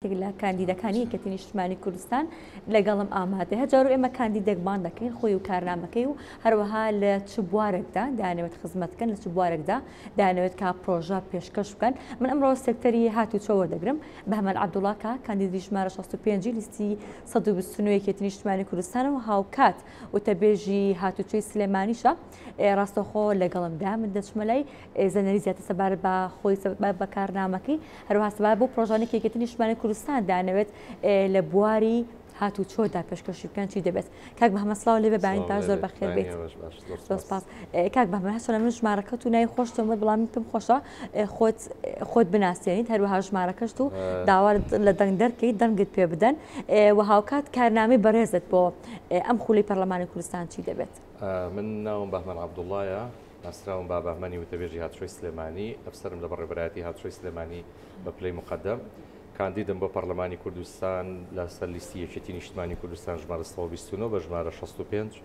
یەکێک لە کاندیدەکانی یەکێتی نیشتمانی کوردستان لەگەڵم ئامادەیە. جارو ئێمە کاندیدێک بان دەکەین خۆی و کارنامەکەی و هەروەها لە چ بوارێکدا دانەوێت خزمەت بکەن، لە چ بوارێکدا دانەوێت کا پرۆژە پێشکەش بکەن. من ئەمڕۆ سێکتەری هاتوچۆ وەردەگرم. بەهمەن عەبدوڵا کە کاندیدی ژمارە 65 لیستی 129 یەکێتی نیشتمانی کوردستان و هاوکات وتەبێژی هاتوچۆی سلێمانیشە ڕاستەوخۆ لەگەڵمدا. من دەچمە لای زانیاری زیاتر سەبارەت بە خۆی، سەبارەت بە کارنامەکەی، هەروەها سەبارەت بۆ پرۆژانێک یەکێتی نیشتمانی کوردستان دانەوێت لە بواری هاتوچۆدا پێشکەشی بکەن چی دەبێت. کاک بەهمەن سڵاو لێبێ، بەیانی باش، زۆر بەخێر بێیت. زۆر سپاس کاک بەهمەن. هەرچەندە من ژمارەکەت و ناوی خۆشتم وت، بەڵام من پێم خۆشە خۆت خۆت بناسێنیت، هەروەها ژمارەکەشت و داوا لە دەنگ دەرکەیت دەنگت پێ بدەن و هاوکات کارنامەی بەڕێزت بۆ ئەم خولی پەرلەمانی کوردستان چی دەبێت؟ من ناوم بەهمەن عەبدوڵڵایە، ناسراوم بە بەهمەنی وتەبێژی هاتوچۆی سلێمانی، ئەفسەرم لە بەڕێوەبەرایەتی هاتوچۆی سلێمانی بە پلەی موقەدەم. کاندیدم بۆ پەرلەمانی کوردستان لەسەر لیستی یەکێتی نیشتمانی کوردستان ژمارە 129 بە ژمارە 65.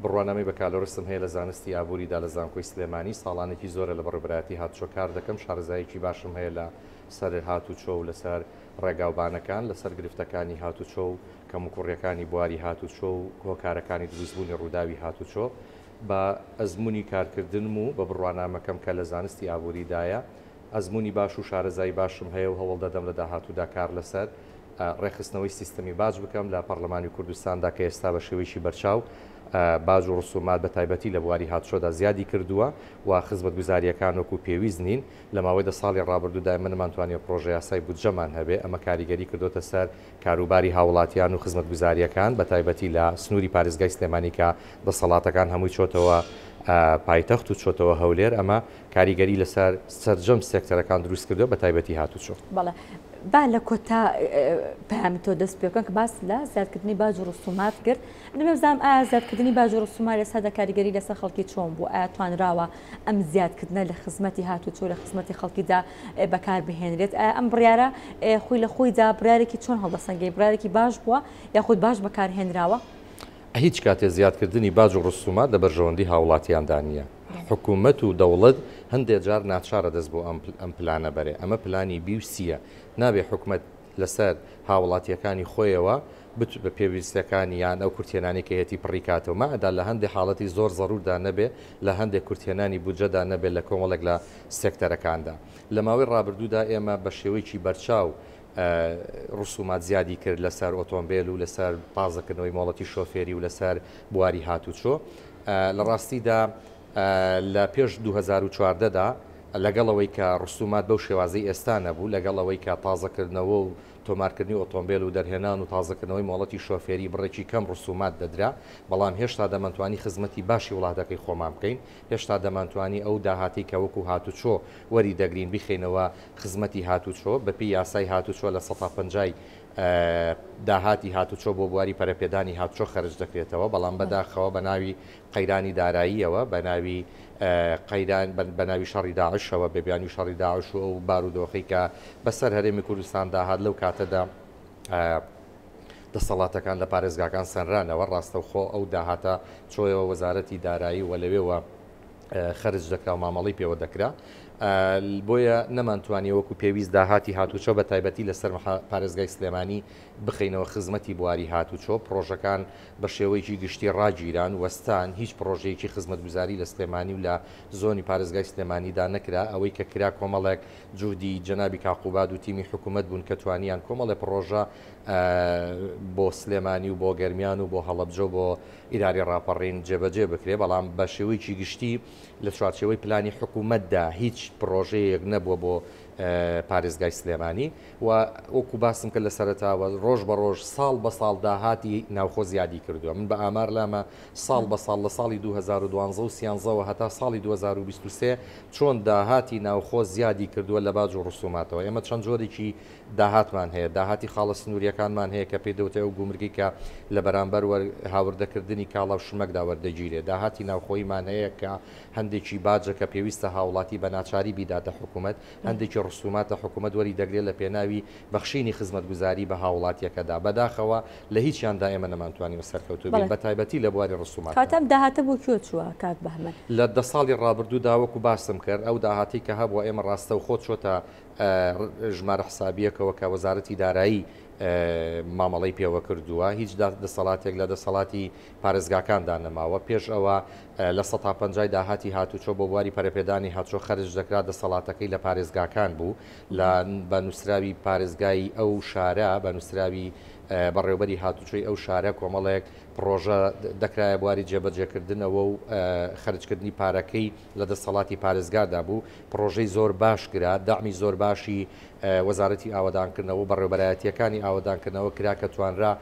بڕوانامەی بەکالۆرسم هەیە لە زانستی ئابووریدا لە زانکۆی سلێمانی. ساڵانێکی زۆرە لە بەڕێوەبەرایەتی هاتوچۆ کار دەکەم، شارەزاییەکی باشم هەیە لە سەر هاتوچۆ و لەسەر ڕێگاوبانەکان، لەسەر گرفتەکانی هاتوچۆ و کەموکوڕییەکانی بواری هاتوچۆ و هۆکارەکانی دروستبوونی ڕووداوی هاتوچۆ. بە ئەزموونی کارکردنم و بە بڕوانامەکەم کە لە زانستی ئابووریدایە، ئەزموونی باش و شارەزایی باشم هەیە و هەوڵ دەدەم لە داهاتوودا کار لەسەر ڕێکخستنەوەی سیستەمی باج بکەم لە پەڕلەمانی کوردستاندا کە ئێستا بە شێوەیەکی بەرچاو باج و ڕسومات بە تایبەتی لە بواری هاتوچۆدا زیادی کردووە و خزمەتگوزارییەکان وەکو پێویست نین. لە ماوەی دە ساڵی ڕابردوودا ئێمە نەمانتوانیوە پڕۆژەیاسای بودجەمان هەبێ، ئەمە کاریگەری کردۆتە سەر کاروباری هاوڵاتیان و خزمەتگوزارییەکان بە تایبەتی لە سنووری پارێزگای سلێمانی کە دەسەڵاتەکان هەمووی چۆتەوە پایتەخت و چۆتەوە هەولێر، ئەمە کاریگەری لەسەر سەرجەم سێکتەرەکان دروست کردووە بە تایبەتی هاتوچۆ. بەڵێ با لە کۆتا پەیامی تۆ دەست پێ بکەم کە باس لە زیادکردنی باج و ڕسومات کرد. دەمەوێت بزانم ئایا زیادکردنی باج و ڕسومات لە ئێستادا کاریگەری لەسەر خەڵکی چۆن بوو؟ ئایا توانراوە ئەم زیادکردنە لە خزمەتی هاتوچۆ لە خزمەتی خەڵکیدا بەکار بهێنرێت؟ ئایا ئەم بڕیارە خۆی لە خۆیدا بڕیارێکی چۆن هەڵدەسەنگێ؟ بڕیارێکی باش بووە یاخود باش بەکارهێنراوە؟ هیچ کاتێ زیادکردنی باج و ڕسومات لە بەرژەوەندی هاوڵاتیاندا نییە. حکومەت و دەوڵەت هەندێ جار ناچارە دەست بۆ ئەم پلانە بەرێ. ئەمە پلانی بی و سییە. نابێ حکومەت لەسەر هاوڵاتییەکانی خۆیەوە بت بە پێویستیەکانی یان ئەو کورتهێنانەی کە هێتی پڕی کاتەوە مەعدا لە هەندێ حاڵەتی زۆر زەروردا نەبێ لە هەندێ کورتهێنانی بودجەدا نەبێ لە کۆمەڵێک لە سێکتەرەکاندا. لە ماوەی ڕابردوودا ئێمە بە شێوەیەکی بەرچاو ڕسومات زیادی کرد لەسەر ئۆتۆمبێل و لەسەر تازەکردنەوەی مۆڵەتی شۆفێری و لەسەر بواری هاتوچۆ. لە ڕاستیدا لە پێش 2014 دا لەگەڵ ئەوەی کە ڕسومات بەو شێوازەی ئێستا نەبوو، لەگەڵ ئەوەی کە تازەکردنەوە و تۆمارکردنی ئۆتۆمبێل و دەرهێنان و تازەکردنەوەی مۆڵەتی شۆفێری بڕێکی کەم ڕسومات دەدرا، بەڵام هێشتا دەمانتوانی خزمەتی باشی وڵاتەکەی خۆمان بکەین، هێشتا دەمانتوانی ئەو داهاتەی کە وەکو هاتوچۆ وەری دەگرین بیخەینەوە خزمەتی هاتوچۆ، بەپێی یاسای هاتوچۆ لە سەتا پەنجای داهاتی هاتوچۆ بۆ بواری پەرەپێدانی هاتوچۆ خەرج دەکرێتەوە، بەڵام بەداخەوە بە ناوی قەیرانی داراییەوە، بە ناوی قەیران، بە ناوی شەڕی داعشەوە، بە بیانووی شەڕی داعش و ئەو بارودۆخەی کە بەسەر هەرێمی کوردستاندا هات لەو کاتەدا دەسەڵاتەکان لە پارێزگاکان سەنرانەوە، ڕاستەوخۆ ئەو داهاتە چۆیەوە وەزارەتی دارایی و لەوێوە خەرج دەکرا و مامەڵەی پێوە دەکرا. بۆیە نەمانتوانی وەکو پێویست داهاتی هاتوچۆ بە تایبەتی لەسەر پارێزگای سلێمانی بخەینەوە خزمەتی بواری هاتوچۆ. پڕۆژەکان بە شێوەیەکی گشتی ڕاگیران، وەستان، هیچ پڕۆژەیەکی خزمەتگوزاری لە سلێمانی و لە زۆنی پارێزگای سلێمانیدا نەکرا، ئەوەی کە کرا کۆمەڵێک جوهدی جەنابی کاک قوباد و تیمی حکومەت بوون کە توانیان کۆمەڵێ پڕۆژە بۆ سلێمانی و بۆ گەرمیان و بۆ هەڵەبجە و بۆ ئیداری ڕاپەڕین جێبەجێ بکرێ، بەڵام بە شێوەیەکی گشتی لە چوارچێوەی پلانی حکومەتدا هیچ پڕۆژەیەک نەبووە بۆ پارێزگای سلێمانی و وەکو باسم کرد لە سەرەتاوە ڕۆژ بە ڕۆژ ساڵ بە ساڵ داهاتی ناوخۆ زیادی کردووە. من بە ئامار لامە ساڵ بە ساڵ لە ساڵی 2012 و سیانزەوە هەتا ساڵی 2023 چۆن داهاتی ناوخۆ زیادی کردووە لە باج و ڕسوماتەوە. ئێمە چەند جۆرێکی داهاتمان هەیە، داهاتی خاڵە سنوورییەکانمان هەیە کە پێی دەوترێ ئەو گومرگەی کە لە بەرامبەر هاوردەکردنی کاڵا و شمەکدا وەردەگیرێ. داهاتی ناوخۆییمان هەیە کە هەندێکی باجە کە پێویستە هاوڵاتی بە ناچاری بیداتە حکومەت، هەندێکی ڕسوماتە حکومەت وەری دەگرێت لە پێناوی بەخشینی خزمەتگوزاری بە هاوڵاتیەکەدا. بەداخەوە لە هیچیاندا ئێمە نەمانتوانیوە سەرکەوتوو بین، بە تایبەتی لە بواری ڕسوماتدا. کەواتە ئەم داهاتە بۆ کوێ چووە کاک بەهمەن؟ لە دە ساڵی ڕابردوودا وەکو باسم کرد ئەو داهاتەی کە هەبووە ئێمە ڕاستەوخۆ چۆتە ژمارە حسابیەکەوە کە وەزارەتی دارایی مامەڵەی پێوە کردووە، هیچ دەسەڵاتێک لە دەسەڵاتی پارێزگاکاندا نەماوە. پێش ئەوە لە سەتا پەنجای داهاتی هاتوچۆ بۆ بواری پەرەپێدانی هاتوچۆ خەرج دەکرا، دەسەڵاتەکەی لە پارێزگاکان بوو، لە بە نووسراوی پارێزگای ئەو شارە، بە نووسراوی بەڕێوبەری هاتوچۆی ئەو شارە کۆمەڵێک پڕۆژە دەکرایە بواری جێبەجێکردنەوە و خەرجکردنی پارەکەی لە دەسەڵاتی پارێزگادا بوو. پڕۆژەی زۆر باش کرا، دەعمی زۆر باشی وەزارەتی ئاوەدانکردنەوە و بەڕێوەبەرایەتییەکانی ئاوەدانکردنەوە کرا کە توانرا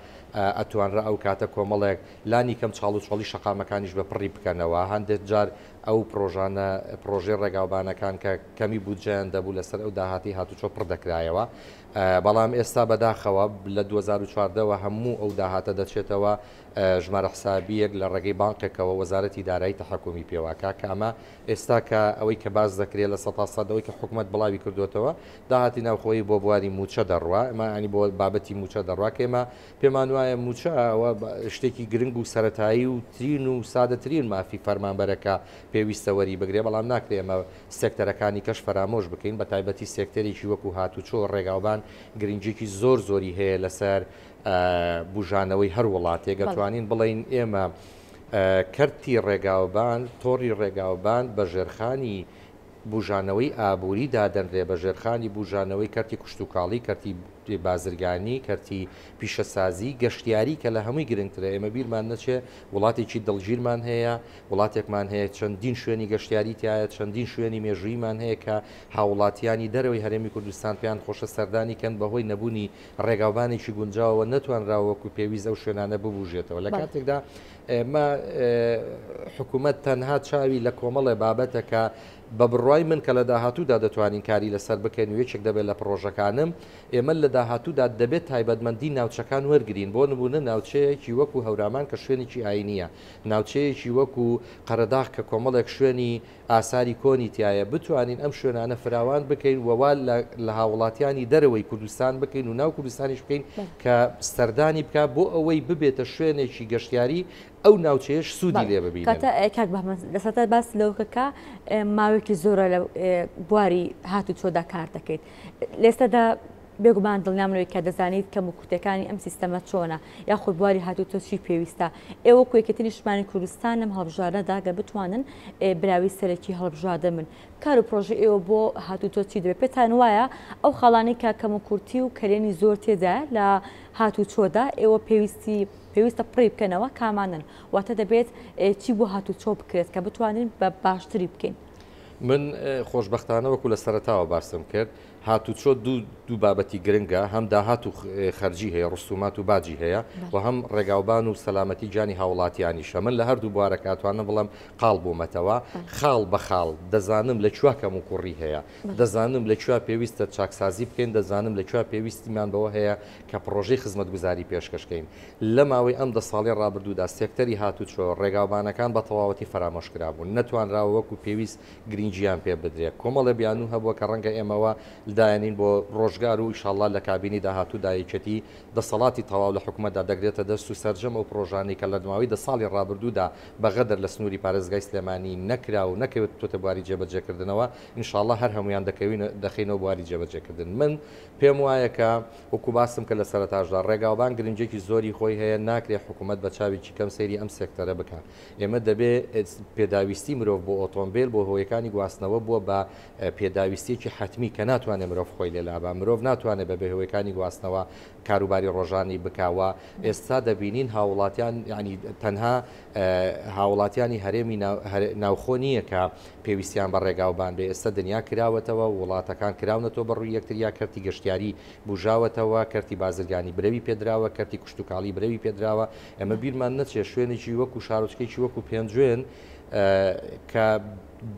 ئەتوانرا ئەو کاتە کۆمەڵێک لانی کەم چاڵ و چۆڵی شەقامەکانیش بە پڕی بکەنەوە. هەندێک جار ئەو پڕۆژانە پڕۆژەی ڕێگاوبانەکان کە کەمی بودجەیان دەبوو لەسەر ئەو داهاتەی هاتوچۆ پڕ دەکرایەوە. بەڵام ئێستا بەداخەوە لە 2014 وە هەموو ئەو داهاتە دەچێتەوە ژمارە حسابییەک لە ڕێگەی بانقێکەوە وەزارەتی دارایی تەحەکومی پێوە ئەکا کە ئەمە ئێستا کە ئەوەی کە باس دەکرێت 100% ئەوەی کە حکومەت بڵاوی کردوێتەوە داهاتی ناوخۆیی بۆ بواری مووچە دەڕوا، ئەمە ینی بۆ بابەتی مووچە دەڕوا کە ئێمە پێمان وایە مووچە ئەوە شتێکی گرنگ و سەتایی و ترین و سادەترین مافی فەرمانبەرەکە پێویستە وەری بگرێ، بەڵام ناکرێ ئێمە سێکتەرەکانی کەش فەرامۆش بکەین، بە تایبەتی سێکتەرێکی وەکو هاتوچۆ ڕێگاوبان گرنگیەکی زۆر زۆری هەیە لەسەر بژانەوەی هەر وڵاتێک. ئەتوانین بڵێین ئێمە کەرتی ڕێگاوبان، تۆڕی ڕێگاوبان بە ژێرخانی بوژانەوەی ئابووری دادەنرێ، بە ژێرخانی بوژانەوەی کەرتی کشتوکاڵی، کەرتی بازرگانی، کەرتی پیشەسازی، گەشتیاری کە لە هەمووی گرنگترە. ئێمە بیرمان نەچێ وڵاتێکی دڵگیرمان هەیە، وڵاتێکمان هەیە چەندین شوێنی گەشتیاری تایە، چەندین شوێنی مێژوویمان هەیە کە هاوڵاتیانی دەرەوەی هەرێمی کوردستان پێیان خۆشە سەردانی کەن، بەهۆی نەبوونی ڕێگاوبانێکی گونجاوەوە نەتوانراوە وەکو پێویست ئەو شوێنانە ببوژێتەوە. لە کاتێکدا ئێمە حکوومەت تەنها چاوی لە کۆمەڵێ بابەتە کە بە بڕوای من کە لە داهاتوودا دەتوانین کاری لەسەر بکەین و یەکێک دەبێت لە پڕۆژەکانم، ئێمە لە داهاتوودا دەبێت تایبەتمەندی ناوچەکان وەرگرین، بۆ نموونە ناوچەیەکی وەکو هەورامان کە شوێنێکی ئاینییە، ناوچەیەکی وەکو قەرەداغ کە کۆمەڵێک شوێنی ئاساری کۆنی تیایە، بتوانین ئەم شوێنانە فراوان بکەین و وا لە هاوڵاتیانی دەرەوەی کوردستان بکەین و ناو کوردستانیش بکەین کە سەردانی بکا بۆ ئەوەی ببێتە شوێنێکی گەشتیاری ئەو ناوچەیەش سوودی لێ ببینن. کاتە کاک بەهمەن لە سەرەتا باس لەوە کرد کە ماوەیەکی زۆرە لە بواری هاتوچۆدا کار دەکەیت، لێستەدا بێگومان دڵنیام لەوەی کە دەزانیت کەم و کورتەکانی ئەم سیستەمە چۆنە یاخود بواری هاتوچۆ چی پێویستە. ئێوە وەکو یەکێتی نیشتمانی کوردستان لەم هەڵبژاردنەدا گەر بتوانن براوی سەرەکی هەڵبژاردن بن، کار و پرۆژەی ئێوە بۆ هاتوچۆ چی دەبێت؟ پێتان وایە ئەو خاڵانەی کە کەم و کورتی و کەلێنی زۆر تێدایە لە هاتوچۆدا ئێوە پێویستی پێویستە پڕی بکەنەوە کامانن؟ واتە دەبێت چی بۆ هاتوچۆ بکرێت کە بتوانین بە باشتری بکەین؟ من خۆشبەختانە وەکو لە سەرەتاوە باسم کرد هاتوچۆ دوو بابەتی گرنگە، هەم داهات و خەرجی هەیە، ڕسومات و باجی هەیە و هەم ڕێگاوبان و سەلامەتی گیانی هاوڵاتیانیشە. من لە هەردوو بوارەکە ئەتوانم بڵێم قاڵ بوومەتەوە، خاڵ بە خاڵ دەزانم لە کوێ کەموکوڕی هەیە، دەزانم لە کوێ پێویستە چاکسازی بکەین، دەزانم لە کوێ پێویستیمان بەوە هەیە کە پڕۆژەی خزمەتگوزاری پێشکەش کەین. لە ماوەی ئەم 10 ساڵەی ڕابردوودا سێکتەری هاتوچۆ، ڕێگاوبانەکان بە تەواوەتی فەرامۆش کرابوون، نەتوانراوە وەکو پێویست گرنگیان پێ بدرێت. کۆمەڵێ بیانوو هەبووە کە ڕەنگە ئێمەوە دایەنین بۆ ڕۆژگار و ئیشاڵڵا لە کابینەی داهاتوودا یەکێتی دەسەڵاتی تەواو لە حکومەتدا دەگرێتە دەست و سەرجەم ئەو پڕۆژانەی کە لە ماوەی 10 ساڵی ڕابردوودا بە غەدر لە سنووری پارێزگای سلێمانی نەکرا و نەکەوتووەتە بواری جێبەجێکردنەوە ئینشاڵڵا هەر هەموویان دەکەوین دەخەینەوە بواری جێبەجێکردن. من پێم وایە کە وەکو باسم کرد لە سەرەتاشدا ڕێگاوبان گرنگیەکی زۆری خۆی هەیە، ناکرێ حکومەت بە چاوێکی کەم سەیری ئەم سێکتەرە بکا. ئێمە دەبێ پێداویستی مرۆڤ بۆ ئۆتۆمبیل بۆ هۆیەکانی گواستنەوە بووە بە پێداویستیەکی حەتمی کە ناتوانێت مرۆڤ خۆی لێ لابا، مرۆڤ ناتوانێت بەبێ هۆیەکانی گواستنەوە کاروباری ڕۆژانی بکاوە. ئێستا دەبینین هاوڵاتیان ینی تەنها هاوڵاتیانی هەرێمی ناوخۆ نییە کە پێویستیان بە ڕێگاوبان بێ، ئێستا دنیا کراوەتەوە، وڵاتەکان کراونەتەوە بە ڕووی یەکتریا، کەرتی گەشتیاری بوژاوەتەوە، کەرتی بازرگانی برەوی پێدراوە، کەرتی کشتوکاڵی برەوی پێدراوە. ئێمە بیرمان نەچێت شوێنێکی وەکو شارۆچکێکی وەکو پێنجوێن کە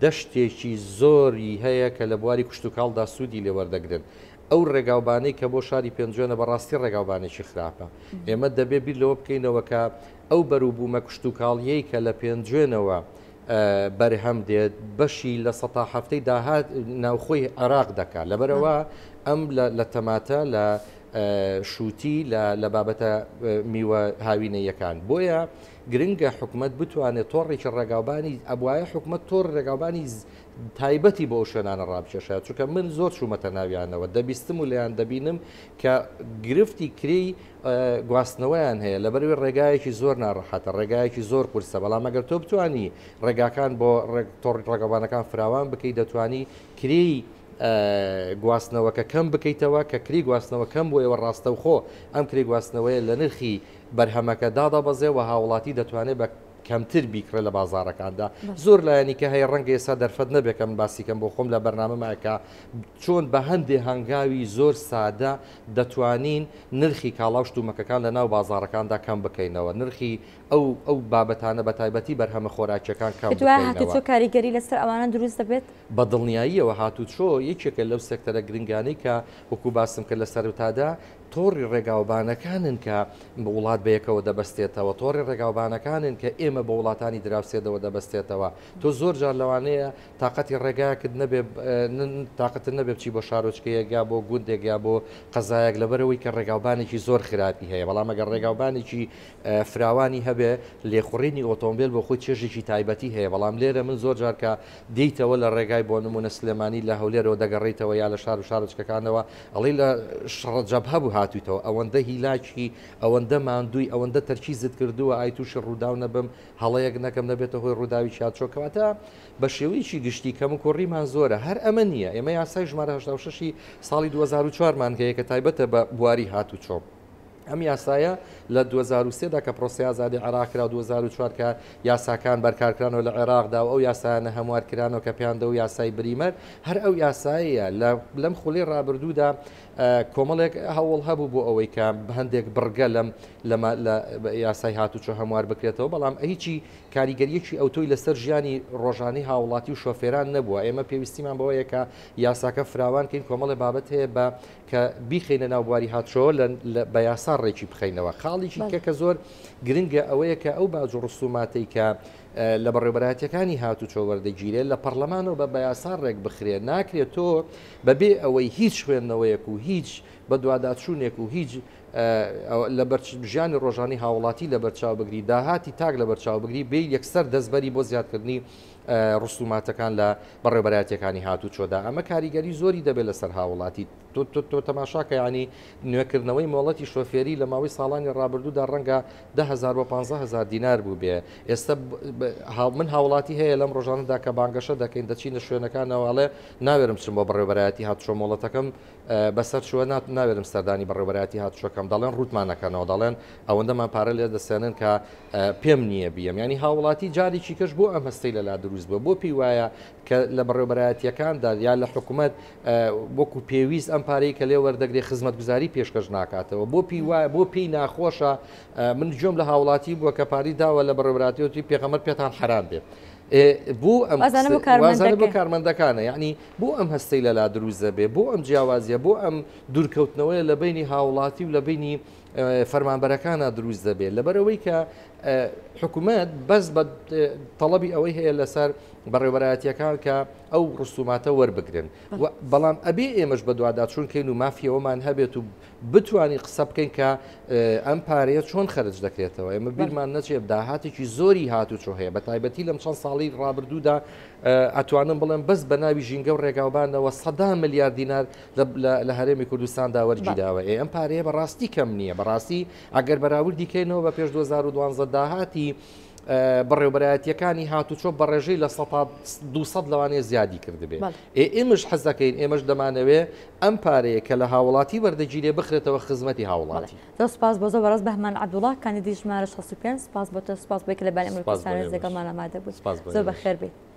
دەشتێکی زۆری هەیە کە لە بواری کشتوکاڵدا سوودی لێوەردەگرن، ئەو ڕێگاوبانەی کە بۆ شاری پێنجوێنە بەڕاستی ڕێگاوبانێکی خراپە. ئێمە دەبێ بیر لەوە بکەینەوە کە ئەو بەروبوومە کشتوکاڵیەی کە لە پێنجوێنەوە بەرهەم دێت بەشی 70% داهات ناوخۆی عێراق دەکات. لەبەرەوە ئەم لە تەماتە، لە شووتی، لە بابەتە میوە هاوینەیەکان. بۆیە گرنگە حکومەت بتوانێت تۆڕێکی ڕێگاوبانی ئەبواە حکومەت تۆڕ ڕێگاوبانی تایبەتی بۆ ئەو شوێنانە ڕابکێشە، چونکە من زۆر چوومەتە ناویانەوە، دەبیستم و لێیان دەبینم کە گرفتی کرێی گواستنەوەیان هەیە، لەبەرئەوەی ڕێگایەکی زۆر ناڕەحەتە، ڕێگایەکی زۆر قورسە، بەڵام ئەگەر تۆ بتوانی ڕێگاکان بۆ تۆڕی ڕێگەوبانەکان فراوان بکەی، دەتوانی کرێی گواستنەوەکە کەم بکەیتەوە، کە کرێی گواستنەوە کەم بوویەوە ڕاستەوخۆ ئەم کرێی گواستنەوەیە لە نرخی بەرهەمەکە دادەبەزێ و هاوڵاتی دەتوانێت بە کەمتر بیکڕێ لە بازاڕەکاندا. زۆر لایەنی کە هەیە ڕەنگە ئێستا دەرفەت نەبێ کە من باسی کەم بۆ خۆم لە بەرنامەما کە چۆن بە هەندێ هەنگاوی زۆر سادە دەتوانین نرخی کاڵا و شتومەکەکان لە ناو بازاڕەکاندا کەم بکەینەوە، نرخی ئەو ئەو بابەتانە بە تایبەتی بەرهەمە خۆراکیەکان کەم پێت وایە بکەینەوە. هاتوچۆ کاریگەری لەسەر ئەوانە دروست دەبێت؟ بە دڵنیاییەوە هاتوچۆ یەکێکە لەو سێکتەرە گرنگانەی کە وەکو باسم کرد لە سەرەتادا تۆڕی ڕێگاوبانەکانن کە وڵات بەیەکەوە دەبەستێتەوە، تۆڕی ڕێگاوبانەکانن کە ئێمە بە وڵاتانی دراوسێدەوە دەبەستێتەوە. تۆ زۆر جار لەوانەیە تاقەتی ڕێگایەکت نەبێ، تاقەتت نەبێ بچی بۆ شارۆچکەیەک یا بۆ گوندێک یا بۆ قەزایەک لەبەرئەوەی کە ڕێگاوبانێکی زۆر خراپی هەیە، بەڵام ئەگەر ڕێگاوبانێکی فراوانی هەبێ لێخوڕینی ئۆتۆمبێل بۆ خۆی چێژێکی تایبەتی هەیە، بەڵام لێرە من زۆر جار کە دێیتەوە لە ڕێگای بۆ نموونە سلێمانی لە هەولێرەوە دەگەڕێیتەوە یا لە شار و شارۆچکەکانەوە ئەڵێی لە شەڕە جەبهە بوو هاتوویتەوە ئەوەندە هیلاکی ئەوەندە ماندووی ئەوەندە تەرکیزت کردووە ئای تووشی ڕووداو نەبم هەڵەیەک نەکەم نەبێتە هۆی ڕووداوی چیاچۆ کەواتە بە شێوەیەکی گشتی کەموکوڕیمان زۆرە هەر ئەمە نییە ئێمە یاسای ژمارە 86 ی ساڵی 2004 مان هەیە کە تایبەتە بە بواری هاتوچۆ. ئەم یاسایە لە 2003 دا کە پرۆسەی ئازادی عێراق کرا و 2004 کە یاساکان بەرکارکرانەوە لە عێراقدا و ئەو یاسایانە هەموار کرانەوە کە پێیان دەوت یاسای بریمەر، هەر ئەو یاسایەیە لە لەم خولی ڕابردوودا کۆمەڵێک هەوڵ هەبوو بۆ ئەوەی کە هەندێک بڕگە لەم لەمە لە یاسای هاتوچۆ هەموار بکرێتەوە، بەڵام هیچی کاریگەرییەکی ئەوتۆی لەسەر ژیانی ڕۆژانەی هاوڵاتی و شۆفێران نەبووە. ئێمە پێویستیمان بەوەیە کە یاساکە فراوان کەین، کۆمەڵێ بابەت هەیە بە کە بیخەینە ناو بواری هاتوچۆوە لە بە یاسا ڕێکی بخەینەوە. خاڵێکی کە کە زۆر گرنگە ئەوەیە کە ئەو باج و ڕسوماتەی کە لە بەڕێوەبەرایەتیەکانی هاتوچۆ وەردەگیرێت لە پەڕلەمانەوە بە بە یاسا ڕێک بخرێت. ناکرێت تۆ بەبێ ئەوەی هیچ خوێندنەوەیەک و هیچ بەدواداچوونێک و هیچ لە ژیانی ڕۆژانی هاوڵاتی لەبەرچاو بگری، داهاتی تاک لەبەرچاو بگری، بێی یەکسەر دەستبەری بۆ زیادکردنی ڕسوماتەکان لە بەڕێوەبەرایەتیەکانی هاتوچۆدا، ئەمە کاریگەری زۆری دەبێت لەسەر هاوڵاتی. تۆ تۆ تۆ تەماشاکە یانی نوێکردنەوەی مۆڵەتی شۆفێری لە ماوەی ساڵانی ڕابردوودا ڕەنگە 10,000 بۆ 15,000 دینار بووبێ. ئێستا من هاوڵاتی هەیە لەم ڕۆژانەدا کە بانگەشە دەکەین دەچینە شوێنەکانەوە ئەڵێ ناوێرم بچم بۆ بەڕێوەبەرایەتی هاتوچۆ مۆڵەتەکەم بەسەر چووە ناوێرم سەردانی بەڕێوەبەرایەتی هاتوچۆکەم دەڵێن ڕووتمان نەکەنەوە دەڵێن ئەوەندەمان پارە لێ دەسێنن کە پێم نییە بیەم ینی هاوڵاتی جارێکی کەش بۆ ئەم هەستەی لەلا دروست بووە بۆ پێی وایە کە لە بەڕێوەبەرایەتیەکاندا یا لە حکوومەت وەکو پێویست ئەم پارەی کە لێ وەردەگرێ خزمەتگوزاری پێشکەش ناکاتەوە بۆ پێی وایە بۆ پێی ناخۆشە من گوێم لە هاوڵاتی بووە کە پاری داوە لە بەڕێوەبەرایەتی پێغەمبەر پێتان حەرام بێ بۆ ئەم وازانە بۆ کارمەندەکانە یعنی بۆ ئەم هەستەی لەلا دروست دەبێ بۆ ئەم جیاوازیە بۆ ئەم دوورکەوتنەوەیە لە بینی هاوڵاتی و لە بینی فەرمانبەرەکانە دروست دەبێت لەبەرەوەی کە حکوومەت بەس بە تەڵەبی ئەوەی هەیە لەسەر بەڕێوەبەرایەتیەکان کە ئەو ڕسوماتە وەربگرن بەڵام ئەبێ ئێمەش بەدواداچوون کەین و مافیەوەمان هەبێت و بتوانین قسە بکەین کە ئەم پارەیە چۆن خەرج دەکرێتەوە. ئێمە بیرمان نەچێت داهاتێکی زۆری هاتوچۆ هەیە، بە تایبەتی لەم چەند ساڵەی ڕابردوودا ئەتوانم بڵێم بەس بە ناوی ژینگە و ڕێگاوبانەوە سەدان ملیار دینار لە هەرێمی کوردستاندا وەرگیراوە. ئێ ئەم پارەیە بەڕاستی کەم نییە. بەڕاستی ئەگەر بەراوردی کەینەوە بە پێش 2012 داهاتی بەڕێوبەرایەتیەکانی هاتوچۆ بە ڕێژەی 200% لەوانەیە زیادی کردبێ. ئێ ئێمەش حەز دەکەین، ئێمەش دەمانەوێ ئەم پارەیە کە لە هاوڵاتی وەردەگیرێ بخرێتەوە خزمەتی هاوڵاتی. زۆر سوپاس بۆ زۆر بەڕێز بەهمەن عەبدوڵا کاندیدی ژمارە 65 سوپاس بۆ تۆ سوپاس بۆی کە لە بەرنامەی سوپاس بۆ کوردستان ئێوەش. لەگەڵمان ئامادە بووی سوپاس بۆ زۆر ئێوەش. بەخێر بێیت.